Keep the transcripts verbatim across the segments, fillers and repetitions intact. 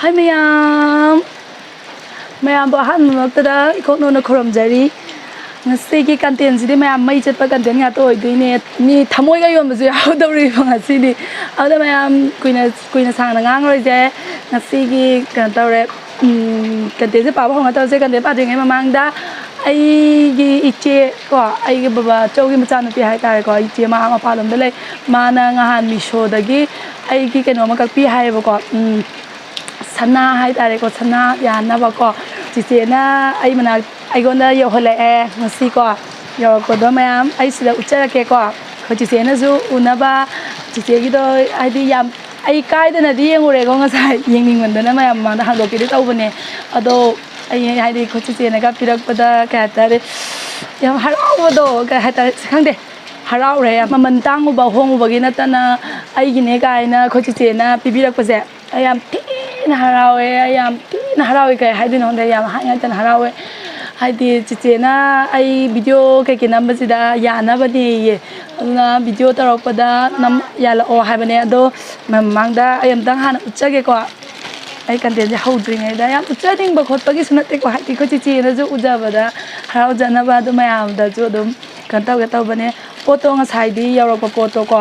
ꯍꯥꯏ ꯃꯌꯥꯝ, ꯃꯌꯥꯝꯕꯨ ꯑꯍꯥꯟꯕꯃꯛꯇꯗ ꯏꯀꯣꯛ ꯅꯧꯅ ꯈꯨꯔꯨꯝꯖꯔꯤ꯫ ꯉꯁꯤꯒꯤ contentꯁꯤꯗꯤ ꯃꯌꯥꯝ ꯃꯩ ꯆꯠꯄ content ꯉꯥꯛꯇ ꯑꯣꯏꯗꯣꯏꯅꯦ꯫ ꯃꯤ ꯊꯃꯣꯏꯒ ꯌꯣꯟꯕꯁꯨ ꯌꯥꯎꯗꯧꯔꯤꯕ ꯉꯁꯤꯗꯤ꯫ ꯑꯗꯨꯅ ꯃꯌꯥꯝ ꯀꯨꯏꯅ, ꯀꯨꯏꯅ ꯁꯥꯡꯅ ꯉꯥꯡꯉꯔꯣꯏꯁꯦ꯫ ꯉꯁꯤꯒꯤ ꯀꯩꯅꯣ ꯇꯧꯔꯦ, ꯎꯝ, contentꯁꯦ ꯄꯥꯕ ꯍꯧꯅ ꯇꯧꯁꯦ꯫ Content ꯄꯥꯗ꯭ꯔꯤꯉꯩ ꯃꯃꯥꯡꯗ ꯑꯩꯒꯤ ꯏꯆꯦ ꯀꯣ, ꯑꯩꯒꯤ ꯕꯕꯥ ꯆꯧꯒꯤ ꯃꯆꯥꯅꯨꯄꯤ ꯍꯥꯏꯇꯥꯔꯦꯀꯣ, ꯏꯆꯦ ꯃꯥ ꯃꯄꯥꯟꯂꯣꯝꯗ ꯂꯩ꯫ ꯃꯥꯅ ꯉꯍꯥꯟ Meeshoꯗꯒꯤ ꯑꯩꯒꯤ ꯀꯩꯅꯣꯝꯃ ꯀꯛꯄꯤ ꯍꯥꯏꯌꯦꯕꯀꯣ, ꯎꯝ, ꯁꯅꯥ ꯍꯥꯏꯇꯥꯔꯦꯀꯣ, ꯁꯅꯥ ꯌꯥꯟꯅꯕꯀꯣ꯫ ꯆꯤꯆꯦꯅ ꯑꯩ ꯃꯅꯥꯛ, ꯑꯩꯉꯣꯟꯗ ꯌꯧꯍꯜꯂꯛꯑꯦ ꯉꯁꯤꯀꯣ꯫ ꯌꯧꯔꯛꯄꯗꯣ ꯃꯌꯥꯝ ꯑꯩ ꯁꯤꯗ ꯎꯠꯆꯔꯛꯀꯦꯀꯣ꯫ ꯑꯩꯈꯣꯏ ꯆꯤꯆꯦꯅꯁꯨ ꯎꯅꯕ, ꯆꯤꯆꯦꯒꯤꯗꯣ ꯍꯥꯏꯗꯤ ꯌꯥꯝ, ꯑꯩ ꯀꯥꯏꯗꯅꯗꯤ ꯌꯦꯡꯉꯨꯔꯦꯀꯣ ꯉꯁꯥꯏ, ꯌꯦꯡꯅꯤꯡꯃꯟꯗꯅ ꯃꯌꯥꯝ ꯃꯃꯥꯡꯗ ꯍꯥꯡꯗꯣꯛꯀꯦꯗꯤ ꯇꯧꯕꯅꯦ꯫ ꯑꯗꯣ ꯑꯩ ꯍꯥꯏꯗꯤ ꯑꯩꯈꯣꯏ ꯆꯤꯆꯦꯅꯒ ꯄꯤꯔꯛꯄꯗ ꯀꯩ ꯍꯥꯏꯇꯥꯔꯦ, ꯌꯥꯝ ꯍꯔꯥꯎꯕꯗꯣ ꯀꯩ ꯍꯥꯏꯇꯥꯔꯦ, ꯈꯪꯗꯦ, ꯍꯔꯥꯎꯔꯦ꯫ ꯃꯃꯜ ꯇꯥꯡꯉꯨꯕ ꯍꯣꯡꯉꯨꯕꯒꯤ ꯅꯠꯇꯅ ꯑꯩꯒꯤꯅꯦ ꯀꯥꯏꯅ ꯑꯩꯈꯣꯏ ꯆꯤꯆꯦꯅ ꯄꯤꯕꯤꯔꯛꯄꯁꯦ ꯑꯩ ꯌꯥꯝ ꯊꯤꯅ ꯍꯔꯥꯎꯋꯦ, ꯑꯩ ꯌꯥꯝ ꯊꯤꯅ ꯍꯔꯥꯎꯋꯦ꯫ ꯀꯩ ꯍꯥꯏꯗꯣꯏꯅꯣ ꯈꯪꯗꯦ, ꯌꯥꯝ ꯍꯥꯏꯉꯥꯏꯇꯅ ꯍꯔꯥꯎꯋꯦ꯫ ꯍꯥꯏꯗꯤ ꯆꯤꯆꯦꯅ ꯑꯩ video ꯀꯩꯀꯩ ꯅꯝꯕꯁꯤꯗ ꯌꯥꯅꯕꯅꯦꯌꯦ꯫ ꯑꯗꯨꯅ video ꯇꯧꯔꯛꯄꯗ ꯅꯝ-, ꯌꯥꯜꯂꯛꯑꯣ ꯍꯥꯏꯕꯅꯦ꯫ ꯑꯗꯣ ꯃꯃꯥꯡꯗ ꯑꯩ ꯑꯝꯇꯪ ꯍꯥꯟꯅ ꯎꯠꯆꯒꯦꯀꯣ꯫ ꯑꯩ contentꯁꯦ ꯍꯧꯗ꯭ꯔꯤꯉꯩꯗ ꯌꯥꯝ ꯎꯠꯆꯅꯤꯡꯕ ꯈꯣꯠꯄꯒꯤꯁꯨ ꯅꯠꯇꯦꯀꯣ, ꯍꯥꯏꯗꯤ ꯑꯩꯈꯣꯏ ꯆꯤꯆꯦꯅꯁꯨ ꯎꯖꯕꯗ ꯍꯔꯥꯎꯖꯅꯕ ꯑꯗꯨ ꯃꯌꯥꯝꯗꯁꯨ ꯑꯗꯨꯝ ꯀꯩꯅꯣ ꯇꯧꯒꯦ ꯇꯧꯕꯅꯦ꯫ ꯄꯣꯠꯇꯣ ꯉꯁꯥꯏꯗꯤ ꯌꯧꯔꯛꯄ ꯄꯣꯠꯇꯣꯀꯣ,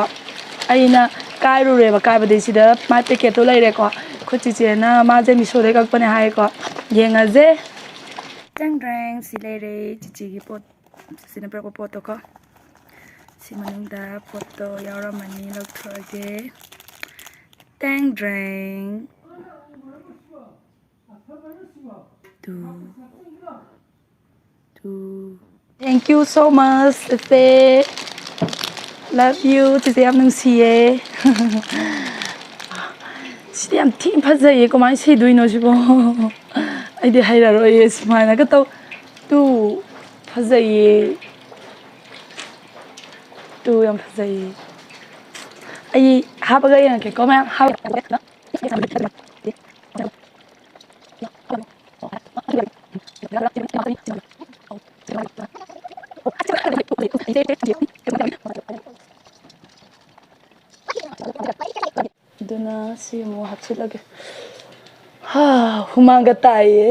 ꯑꯩꯅ ꯀꯥꯏꯔꯨꯔꯦꯕ, ꯀꯥꯏꯕꯗꯤ ꯁꯤꯗ ꯃꯥꯏ packetꯇꯣ ꯂꯩꯔꯦꯀꯣ꯫ ꯑꯩꯈꯣꯏ ꯆꯤꯆꯦꯅ ꯃꯥꯁꯦ Meeshoꯗꯩ ꯀꯛꯄꯅꯦ ꯍꯥꯏꯌꯦꯀꯣ, ꯌꯦꯡꯉꯁꯦ꯫ ꯆꯪꯗ꯭ꯔꯦꯡ, ꯁꯤ ꯂꯩꯔꯦ ꯆꯤꯆꯦꯒꯤ ꯄꯣꯠ, ꯆꯤꯆꯦꯅ ꯄꯤꯔꯛꯄ ꯄꯣꯠꯇꯣꯀꯣ꯫ ꯁꯤ ꯃꯅꯨꯡꯗ ꯄꯣꯠꯇꯣ ꯌꯥꯎꯔꯝꯃꯅꯤ, ꯂꯧꯊꯣꯛꯑꯒꯦ꯫ ꯇꯦꯡ ꯗ꯭ꯔꯦꯡ꯫ ꯇꯨ꯫ ꯇꯨ꯫ Thank you so much, ꯆꯤꯆꯦ꯫ Love you, ꯆꯤꯆꯦ ꯌꯥꯝ ꯅꯨꯡꯁꯤꯌꯦ꯫ ꯁꯤꯗꯤ ꯌꯥꯝ ꯊꯤꯅ ꯐꯖꯩꯌꯦ, ꯀꯃꯥꯏꯅ ꯁꯤꯗꯣꯏꯅꯣ ꯁꯤꯕꯣ? ꯑꯩꯗꯤ ꯍꯩꯔꯔꯣꯏꯌꯦ ꯁꯨꯃꯥꯏꯅꯒ ꯇꯧ꯫ ꯇꯨ꯫ ꯐꯖꯩꯌꯦ꯫ ꯇꯨ ꯌꯥꯝ ꯐꯖꯩꯌꯦ꯫ ꯑꯩ ꯍꯥꯞꯄꯒ ꯌꯦꯡꯉꯛꯀꯦꯀꯣ ꯃꯌꯥꯝ꯫ ꯍꯥꯞ-, ꯑꯗꯨꯅ ꯁꯤ ꯑꯃꯨꯛ ꯍꯥꯞꯆꯤꯜꯂꯒꯦ꯫ ꯍꯨꯃꯥꯡꯒ ꯇꯥꯏꯌꯦ꯫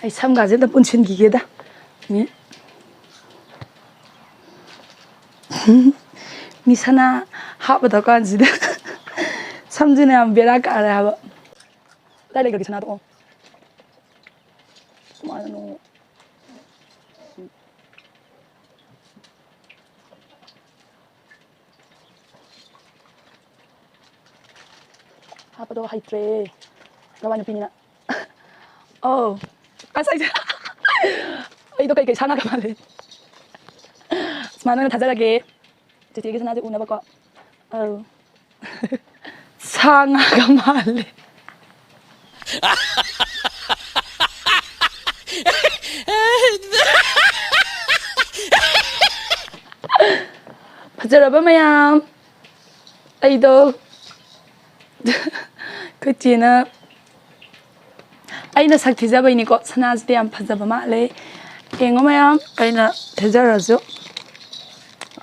ꯑꯩ ꯁꯝꯒꯥꯁꯦ ꯑꯝꯇ ꯄꯨꯟꯁꯤꯟꯈꯤꯒꯦꯗ꯫ ꯃꯤ-, ꯃꯤ ꯁꯅꯥ ꯍꯥꯞꯄꯗꯧ ꯀꯥꯟꯁꯤꯗ ꯁꯝꯁꯤꯅ ꯌꯥꯝ ꯕꯦꯔꯥ ꯀꯥꯔꯦ ꯍꯥꯏꯕ꯫ ꯀꯗꯥꯏ ꯂꯩꯈ꯭ꯔꯒꯦ ꯁꯅꯥꯗꯣ? ꯑꯣ꯫ ꯀꯃꯥꯏꯅꯅꯣ? ꯍꯥꯞꯄꯗꯣ ꯍꯩꯇ꯭ꯔꯦ꯫ ꯂꯋꯥꯏ ꯅꯨꯄꯤꯅꯤꯅ꯫ ꯑꯧ꯫ ꯑꯁ, ꯑꯩꯁꯦ, ꯑꯩꯗꯣ ꯀꯩꯀꯩ ꯁꯥꯟꯅꯒ ꯃꯥꯜꯂꯦ꯫ ꯁꯨꯃꯥꯏꯅ ꯑꯣꯏꯅ ꯊꯥꯖꯔꯒꯦ꯫ ꯆꯤꯆꯦꯒꯤ ꯁꯅꯥꯁꯦ ꯎꯅꯕꯀꯣ꯫ ꯑꯧ꯫ ꯁꯥ ꯉꯥꯒ ꯃꯥꯜꯂꯦ꯫ ꯐꯖꯔꯕ ꯃꯌꯥꯝ, ꯑꯩꯗꯣ, ꯑꯩꯈꯣꯏ ꯆꯦꯅ, ꯑꯩꯅ ꯁꯛ ꯊꯤꯖꯕꯩꯅꯤꯀꯣ, ꯁꯅꯥꯁꯤꯗꯤ ꯌꯥꯝ ꯐꯖꯕ ꯃꯥꯜꯂꯦ꯫ ꯌꯦꯡꯉꯣ ꯃꯌꯥꯝ, ꯑꯩꯅ ꯊꯤꯖꯔꯁꯨ꯫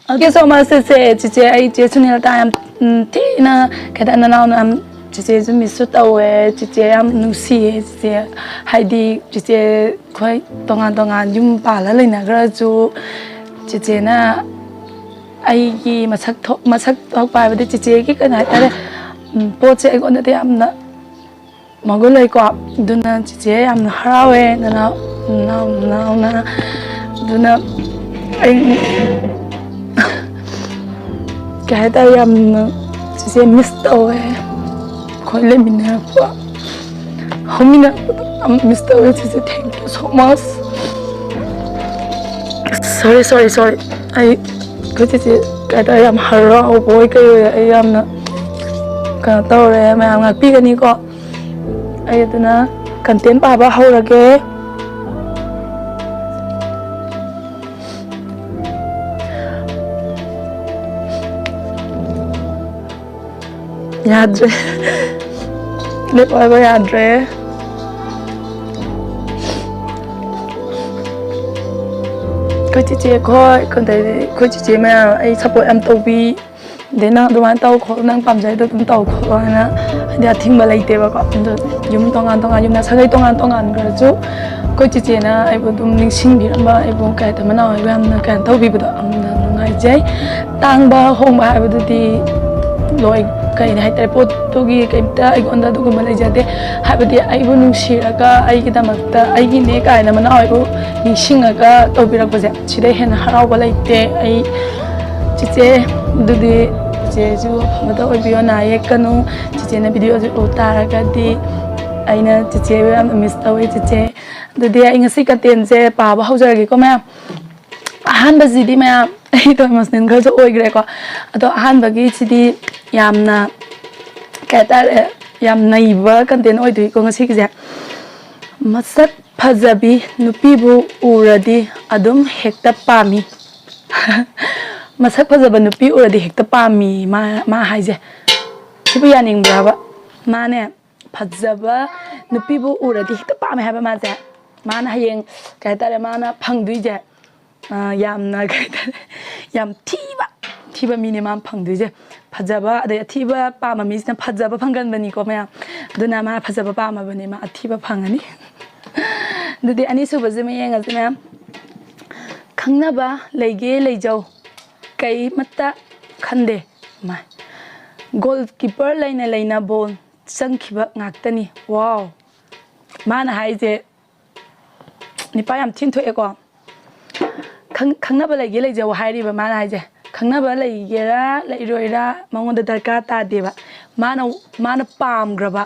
Thank you so much, ꯆꯤꯆꯦ꯫ ꯆꯤꯆꯦ, ꯑꯩ ꯆꯦ ꯁꯨꯅꯤꯜꯇꯥ ꯌꯥꯝ, ꯎꯝ, ꯊꯤꯅ, ꯀꯩ ꯍꯥꯏꯇꯥꯔꯦ, ꯅꯅꯥꯎꯅ ꯌꯥꯝ, ꯆꯤꯆꯦꯁꯨ ꯃꯤꯁꯁꯨ ꯇꯧꯋꯦ꯫ ꯆꯤꯆꯦ ꯌꯥꯝ ꯅꯨꯡꯁꯤꯌꯦ, ꯆꯤꯆꯦ꯫ ꯍꯥꯏꯗꯤ, ꯆꯤꯆꯦ, ꯑꯩꯈꯣꯏ ꯇꯣꯉꯥꯟ ꯇꯣꯉꯥꯟ ꯌꯨꯝ ꯄꯥꯜꯂ ꯂꯩꯅꯈ꯭ꯔꯁꯨ, ꯆꯤꯆꯦꯅ ꯑꯩꯒꯤ ꯃꯁꯛ ꯊꯣꯛ-, ꯃꯁꯛ ꯊꯣꯛꯄ ꯍꯥꯏꯕꯗꯤ ꯆꯤꯆꯦꯒꯤ ꯀꯩꯅꯣ ꯍꯥꯏꯇꯥꯔꯦ, ꯎꯝ, ꯄꯣꯠꯁꯦ ꯑꯩꯉꯣꯟꯗꯗꯤ ꯌꯥꯝꯅ ꯃꯒꯨꯟ ꯂꯩꯀꯣ꯫ ꯑꯗꯨꯅ ꯆꯤꯆꯦ ꯌꯥꯝꯅ ꯍꯔꯥꯎꯋꯦ, ꯅꯅꯥꯎ, ꯅꯅꯥꯎ, ꯅꯅꯥꯎꯅ꯫ ꯑꯗꯨꯅ ꯑꯩ ꯀꯩ ꯍꯥꯏꯇꯥꯔꯦ, ꯌꯥꯝꯅ ꯆꯤꯆꯦ ꯃꯤꯁ ꯇꯧꯋꯦ꯫ ꯑꯩꯈꯣꯏ ꯂꯩꯃꯤꯟꯅꯔꯛꯄ, ꯍꯧꯃꯤꯟꯅꯔꯛꯄꯗꯣ ꯌꯥꯝ ꯃꯤꯁ ꯇꯧꯋꯦ ꯆꯤꯆꯦ꯫ Thank you so much꯫ Sorry, sorry, sorry꯫ ꯑꯩ, ꯑꯩꯈꯣꯏ ꯆꯤꯆꯦ ꯀꯩ ꯍꯥꯏꯇꯥꯔꯦ, ꯌꯥꯝ ꯍꯔꯥꯎꯕ ꯑꯣꯏ ꯀꯩ ꯑꯣꯏ, ꯑꯩ ꯌꯥꯝꯅ ꯀꯩꯅꯣ ꯇꯧꯔꯦ꯫ ꯃꯌꯥꯝ ꯉꯥꯛꯄꯤꯒꯅꯤꯀꯣ꯫ ꯑꯩ ꯑꯗꯨꯅ content ꯄꯥꯕ ꯍꯧꯔꯒꯦ꯫ ꯌꯥꯗ꯭ꯔꯦ꯫ ꯂꯦꯞꯄꯒ ꯌꯥꯗ꯭ꯔꯦ꯫ ꯑꯩꯈꯣꯏ ꯆꯤꯆꯦ ꯈꯣꯏ, ꯑꯗꯩꯗꯤ ꯑꯩꯈꯣꯏ ꯆꯤꯆꯦ ꯃꯌꯥꯝ ꯑꯩ support ꯌꯥꯝ ꯇꯧꯕꯤ꯫ ꯑꯗꯩ ꯅꯪ ꯑꯗꯨꯃꯥꯏꯅ ꯇꯧ ꯈꯣꯠꯂꯨ, ꯅꯪ ꯄꯥꯝꯖꯩꯗꯣ ꯑꯗꯨꯝ ꯇꯧ ꯈꯣꯠꯂꯣ ꯍꯥꯏꯅ, ꯍꯥꯏꯗꯤ ꯑꯊꯤꯡꯕ ꯂꯩꯇꯦꯕꯀꯣ꯫ ꯑꯗꯣ ꯌꯨꯝ ꯇꯣꯉꯥꯟ ꯇꯣꯉꯥꯟ, ꯌꯨꯝꯗ ꯁꯥꯒꯩ ꯇꯣꯉꯥꯟ ꯇꯣꯉꯥꯟꯈ꯭ꯔꯁꯨ ꯑꯩꯈꯣꯏ ꯆꯦꯆꯦꯅ ꯑꯩꯕꯨ ꯑꯗꯨꯝ ꯅꯤꯡꯁꯤꯡꯕꯤꯔꯝꯕ, ꯑꯩꯕꯨ ꯀꯩ ꯍꯥꯏꯇꯥꯔꯦ, ꯃꯅꯥꯎ ꯑꯣꯏꯕ ꯌꯥꯝꯅ ꯀꯩꯅꯣ ꯇꯧꯕꯤꯕꯗꯣ ꯌꯥꯝꯅ ꯅꯨꯡꯉꯥꯏꯖꯩ꯫ ꯇꯥꯡꯕ ꯍꯣꯡꯕ ꯍꯥꯏꯕꯗꯨꯗꯤ ꯂꯣꯏ ꯀꯩꯅꯤ ꯍꯥꯏꯇꯥꯔꯦ, ꯄꯣꯠꯇꯨꯒꯤ ꯀꯩꯝꯇ ꯑꯩꯉꯣꯟꯗ ꯑꯗꯨꯒꯨꯝꯕ ꯂꯩꯖꯗꯦ꯫ ꯍꯥꯏꯕꯗꯤ ꯑꯩꯕꯨ ꯅꯨꯡꯁꯤꯔꯒ ꯑꯩꯒꯤꯗꯃꯛꯇ ꯑꯩꯒꯤꯅꯦ ꯀꯥꯏꯅ ꯃꯅꯥꯎ ꯑꯩꯕꯨ ꯅꯤꯡꯁꯤꯡꯉꯒ ꯇꯧꯕꯤꯔꯛꯄꯁꯦ, ꯁꯤꯗꯩ ꯍꯦꯟꯅ ꯍꯔꯥꯎꯕ ꯂꯩꯇꯦ꯫ ꯑꯩ ꯆꯤꯆꯦ, ꯑꯗꯨꯗꯤ ꯆꯤꯆꯦꯁꯨ ꯑꯐꯕꯗ ꯑꯣꯏꯕꯤꯌꯣ, ꯅꯥ ꯌꯦꯛꯀꯅꯨ꯫ ꯆꯤꯆꯦꯅ ꯚꯤꯗꯤꯑꯣꯁꯦ ꯎ ꯇꯥꯔꯒꯗꯤ ꯑꯩꯅ ꯆꯤꯆꯦꯕꯨ ꯌꯥꯝꯅ ꯃꯤꯁ ꯇꯧꯋꯦ ꯆꯤꯆꯦ꯫ ꯑꯗꯨꯗꯤ ꯑꯩ ꯉꯁꯤ ꯀꯟꯇꯦꯟꯁꯦ ꯄꯥꯕ ꯍꯧꯖꯔꯒꯦꯀꯣ ꯃꯌꯥꯝ꯫ ꯑꯍꯥꯟꯕꯁꯤꯗꯤ ꯃꯌꯥꯝ ꯑꯩꯗꯣ ꯏꯃꯣꯁꯅꯦꯜ ꯈꯔꯁꯨ ꯑꯣꯏꯈ꯭ꯔꯦꯀꯣ꯫ ꯑꯗꯣ ꯑꯍꯥꯟꯕꯒꯤꯁꯤꯗꯤ ꯌꯥꯝꯅ ꯀꯩ ꯍꯥꯏꯇꯥꯔꯦ, ꯌꯥꯝ ꯅꯩꯕ ꯀꯟꯇꯦꯟ ꯑꯣꯏꯗꯣꯏꯀꯣ ꯉꯁꯤꯒꯤꯁꯦ꯫ ꯃꯁꯛ ꯐꯖꯕꯤ ꯅꯨꯄꯤꯕꯨ ꯎꯔꯗꯤ ꯑꯗꯨꯝ ꯍꯦꯛꯇ ꯄꯥꯝꯃꯤ꯫ ꯃꯁꯛ ꯐꯖꯕ ꯅꯨꯄꯤ ꯎꯔꯗꯤ ꯍꯦꯛꯇ ꯄꯥꯝꯃꯤ, ꯃꯥ, ꯃꯥ ꯍꯥꯏꯁꯦ꯫ ꯁꯤꯕꯨ ꯌꯥꯅꯤꯡꯕ꯭ꯔꯕ? ꯃꯥꯅꯦ, ꯐꯖꯕ ꯅꯨꯄꯤꯕꯨ ꯎꯔꯗꯤ ꯍꯦꯛꯇ ꯄꯥꯝꯃꯦ ꯍꯥꯏꯕ ꯃꯥꯁꯦ꯫ ꯃꯥꯅ ꯍꯌꯦꯡ ꯀꯩ ꯍꯥꯏꯇꯥꯔꯦ, ꯃꯥꯅ ꯐꯪꯗꯣꯏꯁꯦ, ꯑ, ꯌꯥꯝꯅ ꯀꯩ ꯍꯥꯏꯇꯥꯔꯦ, ꯌꯥꯝ ꯊꯤꯕ, ꯊꯤꯕ ꯃꯤꯅꯦ ꯃꯥꯅ ꯐꯪꯗꯣꯏꯁꯦ꯫ ꯐꯖꯕ ꯑꯗꯩ ꯑꯊꯤꯕ ꯄꯥꯝꯕ ꯃꯤꯁꯤꯅ ꯐꯖꯕ ꯐꯪꯒꯟꯕꯅꯤꯀꯣ ꯃꯌꯥꯝ꯫ ꯑꯗꯨꯅ ꯃꯥ ꯐꯖꯕ ꯄꯥꯝꯃꯕꯅꯤ, ꯃꯥ ꯑꯊꯤꯕ ꯐꯪꯉꯅꯤ꯫ ꯑꯗꯨꯗꯤ ꯑꯅꯤꯁꯨꯕꯁꯤꯃ ꯌꯦꯡꯉꯁꯤ ꯃꯌꯥꯝ꯫ ꯈꯪꯅꯕ ꯂꯩꯒꯦ ꯂꯩꯖꯧ, ꯀꯩꯃꯠꯇ ꯈꯟꯗꯦ꯫ ꯃꯥ ꯒꯣꯜ ꯀꯤꯄꯔ ꯂꯩꯅ ꯂꯩꯅ ꯕꯣꯜ ꯆꯪꯈꯤꯕ ꯉꯥꯛꯇꯅꯤ꯫ ꯋꯥꯎ! ꯃꯥꯅ ꯍꯥꯏꯁꯦ ꯅꯤꯄꯥ ꯌꯥꯝ ꯊꯤꯅ ꯊꯣꯛꯑꯦꯀꯣ꯫ ꯈꯪ-, ꯈꯪꯅꯕ ꯂꯩꯒꯦ ꯂꯩꯖꯧ ꯍꯥꯏꯔꯤꯕ ꯃꯥꯅ ꯍꯥꯏꯁꯦ꯫ ꯈꯪꯅꯕ ꯂꯩꯒꯦꯔꯥ ꯂꯩꯔꯣꯏꯔꯥ ꯃꯉꯣꯟꯗ ꯗꯔꯀꯥꯔ ꯇꯥꯗꯦꯕ꯫ ꯃꯥꯅ, ꯃꯥꯅ ꯄꯥꯝꯈ꯭ꯔꯕ,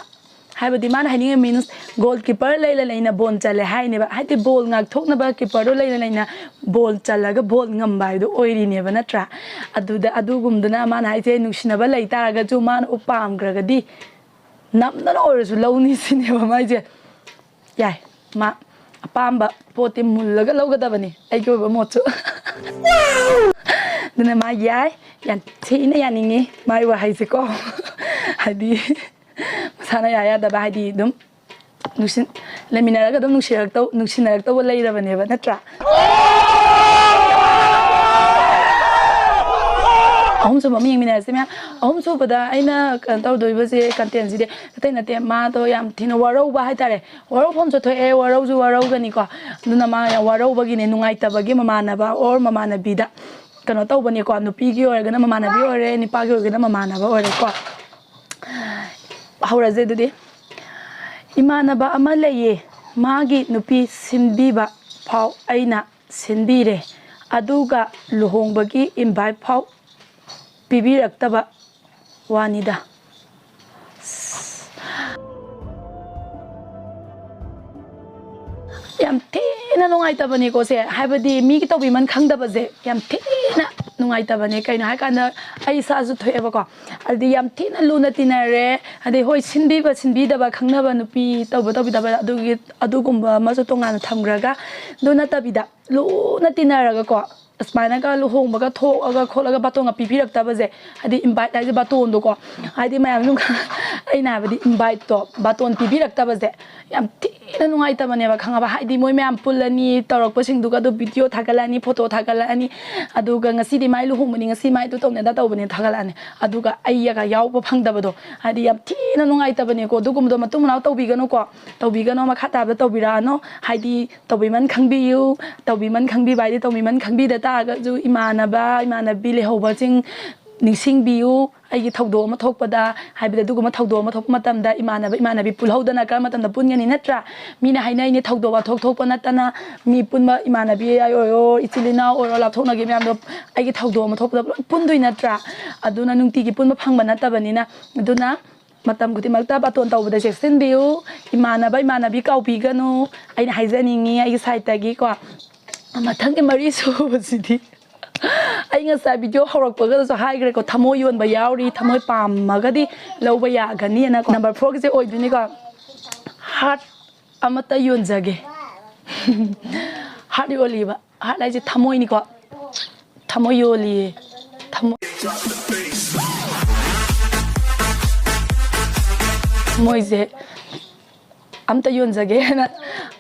ꯍꯥꯏꯕꯗꯤ ꯃꯥꯅ ꯍꯥꯏꯅꯤꯡꯉꯤ ꯃꯤꯟꯁ ꯒꯣꯜ ꯀꯤꯄꯔ ꯂꯩꯅ ꯂꯩꯅ ꯕꯣꯜ ꯆꯜꯂꯦ ꯍꯥꯏꯅꯦꯕ꯫ ꯍꯥꯏꯗꯤ ꯕꯣꯜ ꯉꯥꯛꯊꯣꯛꯅꯕ ꯀꯤꯄꯔꯗꯣ ꯂꯩꯅ ꯂꯩꯅ ꯕꯣꯜ ꯆꯜꯂꯒ ꯕꯣꯜ ꯉꯝꯕ ꯍꯥꯏꯗꯣ ꯑꯣꯏꯔꯤꯅꯦꯕ, ꯅꯠꯇ꯭ꯔꯥ? ꯑꯗꯨꯗ, ꯑꯗꯨꯒꯨꯝꯗꯨꯅ ꯃꯥꯅ ꯍꯥꯏꯁꯦ, ꯅꯨꯡꯁꯤꯅꯕ ꯂꯩ ꯇꯥꯔꯒꯁꯨ ꯃꯥꯅ ꯄꯥꯝꯈ꯭ꯔꯒꯗꯤ ꯅꯝꯗꯅ ꯑꯣꯏꯔꯁꯨ ꯂꯧꯅꯤ ꯁꯤꯅꯦꯕ ꯃꯥꯏꯁꯦ꯫ ꯌꯥꯏ, ꯃꯥ ꯑꯄꯥꯝꯕ ꯄꯣꯠꯇꯤ ꯃꯨꯜꯂꯒ ꯂꯧꯒꯗꯕꯅꯤ, ꯑꯩꯒꯤ ꯑꯣꯏꯕ ꯃꯣꯠꯁꯨ꯫ ꯑꯗꯨꯅ ꯃꯥ ꯌꯥꯏ, ꯌꯥꯝ ꯊꯤꯅ ꯌꯥꯅꯤꯡꯉꯤ ꯃꯥꯏ ꯋꯥꯍꯩꯁꯦꯀꯣ꯫ ꯍꯥꯏꯗꯤ ꯃꯁꯥꯅ ꯌꯥ ꯌꯥꯗꯕ, ꯍꯥꯏꯗꯤ ꯑꯗꯨꯝ ꯅꯨꯡꯁꯤꯟ-, ꯂꯩꯃꯤꯟꯅꯔꯒ ꯑꯗꯨꯝ ꯅꯨꯡꯁꯤꯔꯛꯇꯧ-, ꯅꯨꯡꯁꯤꯅꯔꯛꯇꯧꯕ ꯂꯩꯔꯕꯅꯦꯕ, ꯅꯠꯇ꯭ꯔꯥ? ꯑꯍꯨꯝꯁꯨꯕ ꯑꯃ ꯌꯦꯡꯃꯤꯟꯅꯔꯁꯤ ꯃꯌꯥꯝ꯫ ꯑꯍꯨꯝꯁꯨꯕꯗ ꯑꯩꯅ ꯀꯩꯅꯣ ꯇꯧꯗꯣꯏꯕꯁꯦ, ꯀꯟꯇꯦꯟꯁꯤꯗꯤ ꯑꯇꯩ ꯅꯠꯇꯦ, ꯃꯥꯗꯣ ꯌꯥꯝ ꯊꯤꯅ ꯋꯥꯔꯧꯕ ꯍꯥꯏꯇꯥꯔꯦ꯫ ꯋꯥꯔꯧꯐꯝꯁꯨ ꯊꯣꯛꯑꯦ, ꯋꯥꯔꯧꯁꯨ ꯋꯥꯔꯧꯒꯅꯤꯀꯣ꯫ ꯑꯗꯨꯅ ꯃꯥ ꯌꯥꯝ ꯋꯥꯔꯧꯕꯒꯤꯅꯦ, ꯅꯨꯡꯉꯥꯏꯇꯕꯒꯤ ꯃꯃꯥꯟꯅꯕ ꯑꯣꯔ ꯃꯃꯥꯟꯅꯕꯤꯗ ꯀꯩꯅꯣ ꯇꯧꯕꯅꯤꯀꯣ꯫ ꯅꯨꯄꯤꯒꯤ ꯑꯣꯏꯔꯒꯅ ꯃꯃꯥꯟꯅꯕꯤ ꯑꯣꯏꯔꯦ, ꯅꯨꯄꯥꯒꯤ ꯑꯣꯏꯔꯒꯅ ꯃꯃꯥꯟꯅꯕ ꯑꯣꯏꯔꯦꯀꯣ꯫ ꯍꯧꯔꯁꯦ ꯑꯗꯨꯗꯤ꯫ ꯏꯃꯥꯟꯅꯕ ꯑꯃ ꯂꯩꯌꯦ, ꯃꯥꯒꯤ ꯅꯨꯄꯤ ꯁꯤꯟꯕꯤꯕ ꯐꯥꯎ ꯑꯩꯅ ꯁꯤꯟꯕꯤꯔꯦ, ꯑꯗꯨꯒ ꯂꯨꯍꯣꯡꯕꯒꯤ ꯏꯟꯚꯥꯏꯠ ꯐꯥꯎ ꯄꯤꯕꯤꯔꯛꯇꯕ ꯋꯥꯅꯤꯗ꯫ ꯌꯥꯝ ꯊꯤꯅ ꯅꯨꯡꯉꯥꯏꯇꯕꯅꯦꯀꯣ ꯁꯦ, ꯍꯥꯏꯕꯗꯤ ꯃꯤꯒꯤ ꯇꯧꯕꯤꯃꯟ ꯈꯪꯗꯕꯁꯦ ꯌꯥꯝ ꯊꯤꯅ ꯅꯨꯡꯉꯥꯏꯇꯕꯅꯦ꯫ ꯀꯩꯅꯣ ꯍꯥꯏꯀꯥꯟꯗ ꯑꯩ ꯏꯁꯥꯁꯨ ꯊꯣꯛꯑꯦꯕꯀꯣ, ꯑꯗꯨꯗꯤ ꯌꯥꯝ ꯊꯤꯅ ꯂꯨꯅ ꯇꯤꯟꯅꯔꯦ꯫ ꯑꯗꯩ ꯍꯣꯏ, ꯁꯤꯟꯕꯤꯕ ꯁꯤꯟꯕꯤꯗꯕ, ꯈꯪꯅꯕ ꯅꯨꯄꯤ ꯇꯧꯕ ꯇꯧꯕꯤꯗꯕ, ꯑꯗꯨꯒꯤ ꯑꯗꯨꯒꯨꯝꯕ ꯑꯃꯁꯨ ꯇꯣꯉꯥꯟꯅ ꯊꯝꯈ꯭ꯔꯒ, ꯑꯗꯨ ꯅꯠꯇꯕꯤꯗ ꯂꯨꯅ ꯇꯤꯟꯅꯔꯒꯀꯣ, ꯑꯁꯨꯃꯥꯏꯅꯒ ꯂꯨꯍꯣꯡꯕꯒ ꯊꯣꯛꯑꯒ ꯈꯣꯠꯂꯒ ꯕꯥꯇꯣꯟꯒ ꯄꯤꯕꯤꯔꯛꯇꯕꯁꯦ, ꯍꯥꯏꯗꯤ ꯏꯟꯚꯥꯏꯠ ꯍꯥꯏꯁꯦ ꯕꯥꯇꯣꯟꯗꯣꯀꯣ, ꯍꯥꯏꯗꯤ ꯃꯌꯥꯝ ꯁꯨꯝ ꯑꯩꯅ ꯍꯥꯏꯕꯗꯤ ꯏꯟꯚꯥꯏꯠꯇꯣ, ꯕꯥꯇꯣꯟ ꯄꯤꯕꯤꯔꯛꯇꯕꯁꯦ ꯌꯥꯝ ꯊꯤꯅ ꯅꯨꯡꯉꯥꯏꯇꯕꯅꯦꯕ, ꯈꯪꯉꯕ? ꯍꯥꯏꯗꯤ ꯃꯣꯏ ꯃꯌꯥꯝ ꯄꯨꯜꯂꯅꯤ, ꯇꯧꯔꯛꯄꯁꯤꯡꯗꯨꯒ ꯑꯗꯨ ꯚꯤꯗꯤꯑꯣ ꯊꯥꯒꯠꯂꯛꯑꯅꯤ, ꯐꯣꯇꯣ ꯊꯥꯒꯠꯂꯛꯑꯅꯤ, ꯑꯗꯨꯒ ꯉꯁꯤꯗꯤ ꯃꯥꯏ ꯂꯨꯍꯣꯡꯕꯅꯤ, ꯉꯁꯤ ꯃꯥꯏꯗꯨ ꯇꯧꯅꯦꯗ ꯇꯧꯕꯅꯦ ꯊꯥꯒꯠꯂꯛꯑꯅꯤ, ꯑꯗꯨꯒ ꯑꯩꯒ ꯌꯥꯎꯕ ꯐꯪꯗꯕꯗꯣ, ꯍꯥꯏꯗꯤ ꯌꯥꯝ ꯊꯤꯅ ꯅꯨꯡꯉꯥꯏꯇꯕꯅꯦꯀꯣ꯫ ꯑꯗꯨꯒꯨꯝꯕꯗꯣ ꯃꯇꯨꯡ ꯃꯅꯥꯎ ꯇꯧꯕꯤꯒꯅꯨꯀꯣ, ꯇꯧꯕꯤꯒꯅꯣ, ꯃꯈꯥ ꯇꯥꯕꯗ ꯇꯧꯕꯤꯔꯛꯑꯅꯣ꯫ ꯍꯥꯏꯗꯤ ꯇꯧꯕꯤꯃꯟ ꯈꯪꯕꯤꯌꯨ꯫ ꯇꯧꯕꯤꯃꯟ ꯈꯪꯕꯤꯕ ꯍꯥꯏꯗꯤ ꯇꯧꯕꯤꯃꯟ ꯈꯪꯕꯤꯗ ꯇꯥꯔꯒꯁꯨ ꯏꯃꯥꯟꯅꯕ ꯏꯃꯥꯟꯅꯕꯤ ꯂꯩꯍꯧꯕꯁꯤꯡ ꯅꯤꯡꯁꯤꯡꯕꯤꯌꯨ꯫ ꯑꯩꯒꯤ ꯊꯧꯗꯣꯛ ꯑꯃ ꯊꯣꯛꯄꯗ, ꯍꯥꯏꯕꯗꯤ ꯑꯗꯨꯒꯨꯝꯕ ꯊꯧꯗꯣꯛ ꯑꯃ ꯊꯣꯛꯄ ꯃꯇꯝꯗ ꯏꯃꯥꯟꯅꯕ ꯏꯃꯥꯟꯅꯕꯤ ꯄꯨꯜꯍꯧꯗꯅ ꯀꯔꯝꯕ ꯃꯇꯝꯗ ꯄꯨꯟꯒꯅꯤ, ꯅꯠꯇ꯭ꯔꯥ? ꯃꯤꯅ ꯍꯥꯏꯅꯩꯅꯦ, ꯊꯧꯗꯣꯛ ꯋꯥꯊꯣꯛ ꯊꯣꯛꯄ ꯅꯠꯇꯅ ꯃꯤ ꯄꯨꯟꯕ, ꯏꯃꯥꯟꯅꯕꯤ ꯑꯣꯏꯔꯣ, ꯏꯆꯤꯜ ꯏꯅꯥꯎ ꯑꯣꯏꯔꯣ, ꯂꯥꯞꯊꯣꯛꯅꯈꯤꯕ ꯃꯌꯥꯝꯗꯣ ꯑꯩꯒꯤ ꯊꯧꯗꯣꯛ ꯑꯃ ꯊꯣꯛꯄꯗ ꯂꯣꯏ ꯄꯨꯟꯗꯣꯏ ꯅꯠꯇ꯭ꯔꯥ? ꯑꯗꯨꯅ ꯅꯨꯡꯇꯤꯒꯤ ꯄꯨꯟꯕ ꯐꯪꯕ ꯅꯠꯇꯕꯅꯤꯅ, ꯑꯗꯨꯅ ꯃꯇꯝ ꯈꯨꯗꯤꯡꯃꯛꯇ ꯕꯥꯇꯣꯟ ꯇꯧꯕꯗ ꯆꯦꯛꯁꯤꯟꯕꯤꯌꯨ꯫ ꯏꯃꯥꯟꯅꯕ ꯏꯃꯥꯟꯅꯕꯤ ꯀꯥꯎꯕꯤꯒꯅꯨ꯫ ꯑꯩꯅ ꯍꯥꯏꯖꯅꯤꯡꯉꯤ ꯑꯩꯒꯤ ꯁꯥꯏꯠꯇꯒꯤꯀꯣ꯫ ꯃꯊꯪꯒꯤ ꯃꯔꯤ ꯁꯨꯕꯁꯤꯗꯤ ꯑꯩ ꯉꯁꯥꯏ ꯚꯤꯗꯤꯑꯣ ꯍꯧꯔꯛꯄꯒꯗꯁꯨ ꯍꯥꯏꯈ꯭ꯔꯦꯀꯣ, ꯊꯃꯣꯏ ꯌꯣꯟꯕ ꯌꯥꯎꯔꯤ, ꯊꯃꯣꯏ ꯄꯥꯝꯃꯒꯗꯤ ꯂꯧꯕ ꯌꯥꯒꯅꯤꯅꯀꯣ꯫ ꯅꯝꯕꯔ ꯐꯣꯔꯒꯤꯁꯦ ꯑꯣꯏꯗꯣꯏꯅꯤꯀꯣ, ꯍꯥꯔꯠ ꯑꯃꯠꯇ ꯌꯣꯟꯖꯒꯦ꯫ ꯍꯥꯔꯠ ꯌꯣꯜꯂꯤꯕ, ꯍꯥꯔꯠ ꯍꯥꯏꯁꯦ ꯊꯃꯣꯏꯅꯤꯀꯣ, ꯊꯃꯣꯏ ꯌꯣꯜꯂꯤꯌꯦ꯫ ꯊꯃꯣꯏ, ꯊꯃꯣꯏꯁꯦ ꯑꯝꯇ ꯌꯣꯟꯖꯒꯦꯅ,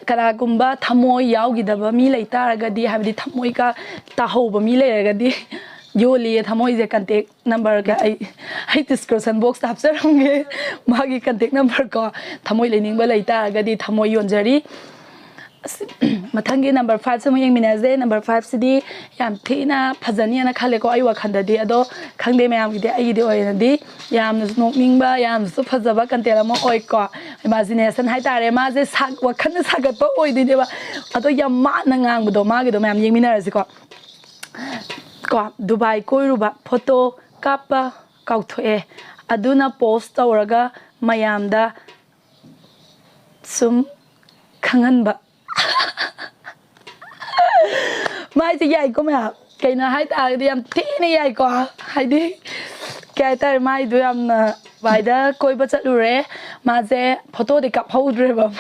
ꯀꯅꯥꯒꯨꯝꯕ ꯊꯃꯣꯏ ꯌꯥꯎꯈꯤꯗꯕ ꯃꯤ ꯂꯩ ꯇꯥꯔꯒꯗꯤ, ꯍꯥꯏꯕꯗꯤ ꯊꯃꯣꯏꯒ ꯇꯥꯍꯧꯕ ꯃꯤ ꯂꯩꯔꯒꯗꯤ, ꯌꯣꯜꯂꯤꯌꯦ ꯊꯃꯣꯏꯁꯦ꯫ ꯀꯟꯇꯦꯛ ꯅꯝꯕꯔꯒ ꯑꯩ ꯑꯩ ꯗꯤꯁꯀ꯭ꯔꯤꯞꯁꯟ ꯕꯣꯛꯁꯇ ꯍꯥꯞꯆꯔꯝꯒꯦ꯫ ꯃꯥꯒꯤ ꯀꯟꯇꯦꯛ ꯅꯝꯕꯔ ꯀꯣ, ꯊꯃꯣꯏ ꯂꯩꯅꯤꯡꯕ ꯂꯩꯇꯥꯔꯒꯗꯤ ꯊꯃꯣꯏ ꯌꯣꯟꯖꯔꯤ꯫ ꯑꯁ, ꯃꯊꯪꯒꯤ ꯅꯝꯕꯔ ꯐꯥꯏꯚꯁꯦ ꯑꯃꯨꯛ ꯌꯦꯡꯃꯤꯟꯅꯁꯦ꯫ ꯅꯝꯕꯔ ꯐꯥꯏꯚꯁꯤꯗꯤ ꯌꯥꯝ ꯊꯤꯅ ꯐꯖꯅꯤꯅ ꯈꯜꯂꯦꯀꯣ, ꯑꯩ ꯋꯥꯈꯜꯗꯗꯤ꯫ ꯑꯗꯣ ꯈꯪꯗꯦ ꯃꯌꯥꯝꯒꯤꯗꯤ, ꯑꯩꯒꯤꯗꯤ ꯑꯣꯏꯅꯗꯤ ꯌꯥꯝꯅꯁꯨ ꯅꯣꯛꯅꯤꯡꯕ, ꯌꯥꯝꯅꯁꯨ ꯐꯖꯕ ꯀꯟꯇꯦꯛ ꯑꯃ ꯑꯣꯏꯀꯣ꯫ ꯏꯃꯥꯖꯤꯅꯦꯁꯟ ꯍꯥꯏꯇꯥꯔꯦ, ꯃꯥꯁꯦ ꯁꯥ-, ꯋꯥꯈꯜꯅ ꯁꯥꯒꯠꯄ ꯑꯣꯏꯗꯣꯏꯅꯦꯕ꯫ ꯑꯗꯣ ꯌꯥꯝ ꯃꯥꯟꯅ ꯉꯥꯡꯕꯗꯣ, ꯃꯥꯒꯤꯗꯣ ꯃꯌꯥꯝ ꯌꯦꯡꯃꯤꯟꯅꯔꯁꯤꯀꯣ꯫ ꯀꯣ, ꯗꯨꯕꯥꯏ ꯀꯣꯏꯔꯨꯕ, ꯐꯣꯇꯣ ꯀꯥꯞꯄ ꯀꯥꯎꯊꯣꯛꯑꯦ, ꯑꯗꯨꯅ ꯄꯣꯁ ꯇꯧꯔꯒ ꯃꯌꯥꯝꯗ ꯁꯨꯝ ꯈꯪꯍꯟꯕ꯫ ꯃꯥꯏꯁꯦ ꯌꯥꯏꯀꯣ ꯃꯌꯥꯝ, ꯀꯩꯅꯣ ꯍꯥꯏ ꯇꯥꯔꯒꯗꯤ ꯌꯥꯝ ꯊꯤꯅ ꯌꯥꯏꯀꯣ꯫ ꯍꯥꯏꯗꯤ ꯀꯩ ꯍꯥꯏꯇꯥꯔꯦ, ꯃꯥꯏꯗꯣ ꯌꯥꯝꯅ ꯗꯨꯕꯥꯏꯗ ꯀꯣꯏꯕ ꯆꯠꯂꯨꯔꯦ꯫ ꯃꯥꯁꯦ ꯐꯣꯇꯣꯗꯤ ꯀꯥꯞꯍꯧꯗ꯭ꯔꯦꯕ꯫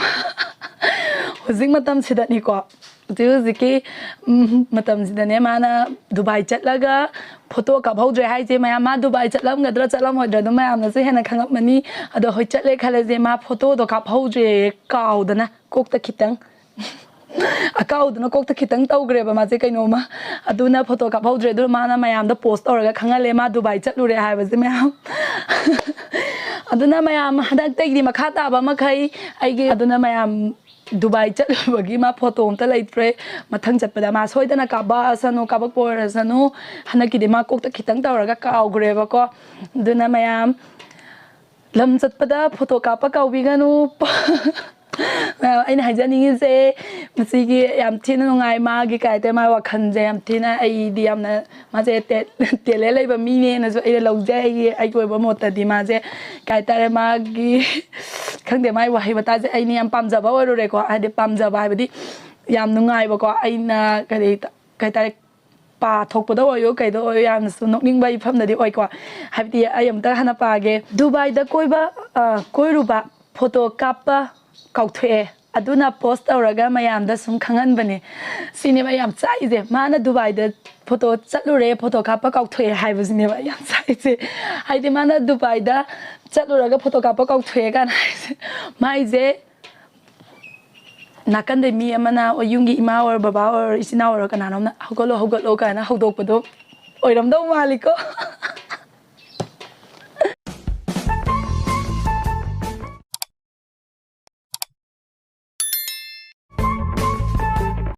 ꯍꯧꯖꯤꯛ ꯃꯇꯝꯁꯤꯗꯅꯤꯀꯣ, ꯍꯧꯖꯤꯛ ꯍꯧꯖꯤꯛꯀꯤ, ꯎꯝ, ꯃꯇꯝꯁꯤꯗꯅꯦ ꯃꯥꯅ ꯗꯨꯕꯥꯏ ꯆꯠꯂꯒ ꯐꯣꯇꯣ ꯀꯥꯞꯍꯧꯗ꯭ꯔꯦ ꯍꯥꯏꯁꯦ꯫ ꯃꯌꯥꯝ ꯃꯥ ꯗꯨꯕꯥꯏ ꯆꯠꯂꯝꯒꯗ꯭ꯔꯥ ꯆꯠꯂꯝꯃꯣꯏꯗ꯭ꯔꯥ ꯑꯗꯨꯝ ꯃꯌꯥꯝꯅꯁꯨ ꯍꯦꯟꯅ ꯈꯪꯉꯝꯃꯅꯤ꯫ ꯑꯗꯣ ꯍꯣꯏ ꯆꯠꯂꯦ ꯈꯜꯂꯁꯦ, ꯃꯥ ꯐꯣꯇꯣꯗꯣ ꯀꯥꯞꯍꯧꯗ꯭ꯔꯦ, ꯀꯥꯎꯗꯅ ꯀꯣꯛꯇ ꯈꯤꯇꯪ ꯑꯀꯥꯎꯗꯨꯅ ꯀꯣꯛꯇ ꯈꯤꯇꯪ ꯇꯧꯈ꯭ꯔꯦꯕ ꯃꯥꯁꯦ ꯀꯩꯅꯣꯝꯃ꯫ ꯑꯗꯨꯅ ꯐꯣꯇꯣ ꯀꯥꯞꯍꯧꯗ꯭ꯔꯦ꯫ ꯑꯗꯨꯅ ꯃꯥꯅ ꯃꯌꯥꯝꯗ ꯄꯣꯁ ꯇꯧꯔꯒ ꯈꯪꯍꯜꯂꯦ ꯃꯥ ꯗꯨꯕꯥꯏ ꯆꯠꯂꯨꯔꯦ ꯍꯥꯏꯕꯁꯦ ꯃꯌꯥꯝ꯫ ꯑꯗꯨꯅ ꯃꯌꯥꯝ ꯍꯟꯗꯛꯇꯒꯤꯗꯤ ꯃꯈꯥ ꯇꯥꯕ ꯃꯈꯩ ꯑꯩꯒꯤ, ꯑꯗꯨꯅ ꯃꯌꯥꯝ ꯗꯨꯕꯥꯏ ꯆꯠꯂꯨꯕꯒꯤ ꯃꯥ ꯐꯣꯇꯣ ꯑꯝꯇ ꯂꯩꯇ꯭ꯔꯦ꯫ ꯃꯊꯪ ꯆꯠꯄꯗ ꯃꯥ ꯁꯣꯏꯗꯅ ꯀꯥꯞꯄꯛꯑꯁꯅꯨ, ꯀꯥꯞꯄꯛꯄ ꯑꯣꯏꯔꯁꯅꯨ꯫ ꯍꯟꯗꯛꯀꯤꯗꯤ ꯃꯥ ꯀꯣꯛꯇ ꯈꯤꯇꯪ ꯇꯧꯔꯒ ꯀꯥꯎꯈ꯭ꯔꯦꯕꯀꯣ꯫ ꯑꯗꯨꯅ ꯃꯌꯥꯝ ꯂꯝ ꯆꯠꯄꯗ ꯐꯣꯇꯣ ꯀꯥꯞꯄ ꯀꯥꯎꯕꯤꯒꯅꯨ꯫ ꯃꯌꯥꯝ, ꯑꯩꯅ ꯍꯥꯏꯖꯅꯤꯡꯉꯤꯁꯦ, ꯃꯁꯤꯒꯤ ꯌꯥꯝ ꯊꯤꯅ ꯅꯨꯡꯉꯥꯏ꯫ ꯃꯥꯒꯤ ꯀꯩ ꯍꯥꯏꯇꯥꯔꯦ, ꯃꯥ ꯋꯥꯈꯜꯁꯦ ꯌꯥꯝ ꯊꯤꯅ, ꯑꯩꯗꯤ ꯌꯥꯝꯅ ꯃꯥꯁꯦ ꯇꯦ-, ꯇꯦꯂꯦꯟ ꯂꯩꯕ ꯃꯤꯅꯦꯅꯁꯨ ꯑꯩꯅ ꯂꯧꯖꯩ꯫ ꯑꯩꯒꯤ, ꯑꯩꯒꯤ ꯑꯣꯏꯕ ꯃꯣꯠꯇꯗꯤ ꯃꯥꯁꯦ ꯀꯩ ꯍꯥꯏꯇꯥꯔꯦ, ꯃꯥꯒꯤ ꯈꯪꯗꯦ, ꯃꯥꯒꯤ ꯋꯥꯍꯩ ꯋꯥꯇꯥꯁꯦ ꯑꯩꯅ ꯌꯥꯝ ꯄꯥꯝꯖꯕ ꯑꯣꯏꯔꯨꯔꯦꯀꯣ꯫ ꯍꯥꯏꯗꯤ ꯄꯥꯝꯖꯕ ꯍꯥꯏꯕꯗꯤ ꯌꯥꯝ ꯅꯨꯡꯉꯥꯏꯕꯀꯣ꯫ ꯑꯩꯅ ꯀꯔꯤ, ꯀꯩ ꯍꯥꯏꯇꯥꯔꯦ, ꯄꯥ ꯊꯣꯛꯄꯗ ꯑꯣꯏꯌꯣ, ꯀꯩꯗ ꯑꯣꯏꯌꯣ, ꯌꯥꯝꯅꯁꯨ ꯅꯣꯛꯅꯤꯡꯕ ꯏꯐꯝꯗꯗꯤ ꯑꯣꯏꯀꯣ꯫ ꯍꯥꯏꯕꯗꯤ ꯑꯩ ꯑꯝꯇ ꯍꯥꯟꯅ ꯄꯥꯒꯦ꯫ ꯗꯨꯕꯥꯏꯗ ꯀꯣꯏꯕ, ꯑ, ꯀꯣꯏꯔꯨꯕ, ꯐꯣꯇꯣ ꯀꯥꯞꯄ ꯀꯥꯎꯊꯣꯛꯑꯦ, ꯑꯗꯨꯅ ꯄꯣꯁ ꯇꯧꯔꯒ ꯃꯌꯥꯝꯗ ꯁꯨꯝ ꯈꯪꯍꯟꯕꯅꯦ꯫ ꯁꯤꯅꯦꯕ ꯑꯩ ꯌꯥꯝ ꯆꯥꯛꯏꯁꯦ꯫ ꯃꯥꯅ ꯗꯨꯕꯥꯏꯗ ꯐꯣꯇꯣ ꯆꯠꯂꯨꯔꯦ, ꯐꯣꯇꯣ ꯀꯥꯞꯄ ꯀꯥꯎꯊꯣꯛꯑꯦ ꯍꯥꯏꯕꯁꯤꯅꯦꯕ ꯑꯩ ꯌꯥꯝ ꯆꯥꯛꯏꯁꯦ꯫ ꯍꯥꯏꯗꯤ ꯃꯥꯅ ꯗꯨꯕꯥꯏꯗ ꯆꯠꯂꯨꯔꯒ ꯐꯣꯇꯣ ꯀꯥꯞꯄ ꯀꯥꯎꯊꯣꯛꯑꯦ ꯀꯥꯏꯅ ꯍꯥꯏꯁꯦ꯫ ꯃꯥꯏꯁꯦ ꯅꯥꯀꯟꯗꯩ ꯃꯤ ꯑꯃꯅ, ꯑꯣ, ꯌꯨꯝꯒꯤ ꯏꯃꯥ ꯑꯣꯏꯔꯣ, ꯕꯕꯥ ꯑꯣꯏꯔꯣ, ꯏꯆꯤꯟ ꯏꯅꯥꯎ ꯑꯣꯏꯔꯣ, ꯀꯅꯥꯅꯣꯝꯅ "ꯍꯧꯒꯠꯂꯣ, ꯍꯧꯒꯠꯂꯣ" ꯀꯥꯏꯅ ꯍꯧꯗꯣꯛꯄꯗꯣ꯫ ꯑꯣꯏꯔꯝꯗꯧ ꯃꯥꯜꯂꯤꯀꯣ꯫